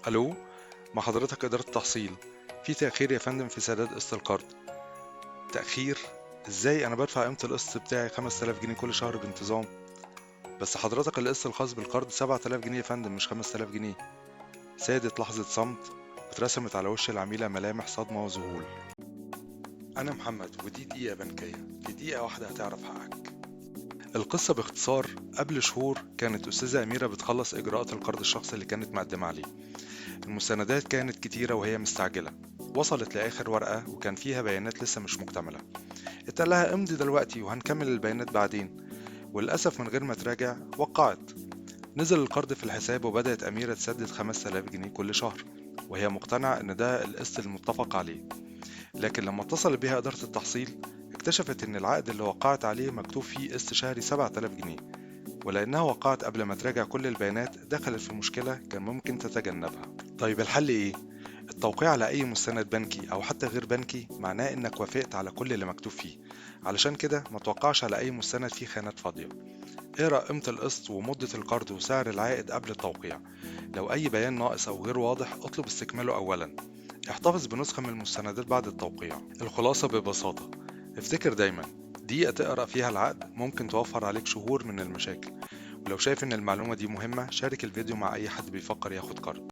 ألو، مع حضرتك إدارة التحصيل، في تأخير يا فندم في سداد قسط القرض. تأخير؟ إزاي؟ أنا بدفع قيمة القسط بتاعي 5000 جنيه كل شهر بانتظام. بس حضرتك القسط الخاص بالقرض 7000 جنيه يا فندم، مش 5000 جنيه. سادت لحظة صمت واترسمت على وش العميلة ملامح صدمة وذهول. أنا محمد، ودي دقيقة بنكية، في دقيقة واحدة هتعرف حقك. القصة باختصار، قبل شهور كانت أستاذة أميرة بتخلص إجراءات القرض الشخصي اللي كانت مقدمة عليه. المستندات كانت كتيرة وهي مستعجلة. وصلت لآخر ورقة وكان فيها بيانات لسه مش مكتملة. اتقال لها امضي دلوقتي وهنكمل البيانات بعدين، وللأسف من غير ما تراجع وقعت. نزل القرض في الحساب وبدأت أميرة تسدد 5000 جنيه كل شهر، وهي مقتنعة إن ده القسط المتفق عليه. لكن لما اتصل بيها إدارة التحصيل اكتشفت إن العقد اللي وقعت عليه مكتوب فيه قسط شهري 7000 جنيه، ولأنها وقعت قبل ما تراجع كل البيانات دخلت في مشكلة كان ممكن تتجنبها. طيب الحل إيه؟ التوقيع على أي مستند بنكي أو حتى غير بنكي معناه إنك وافقت على كل اللي مكتوب فيه، علشان كده ما توقعش على أي مستند فيه خانات فاضية. اقرأ قيمة القسط ومدة القرض وسعر العائد قبل التوقيع. لو أي بيان ناقص أو غير واضح اطلب استكماله أولا. احتفظ بنسخة من المستندات بعد التوقيع. الخلاصة ببساطة، افتكر دايما دقيقة تقرأ فيها العقد ممكن توفر عليك شهور من المشاكل. ولو شايف إن المعلومة دي مهمة شارك الفيديو مع أي حد بيفكر ياخد قرض.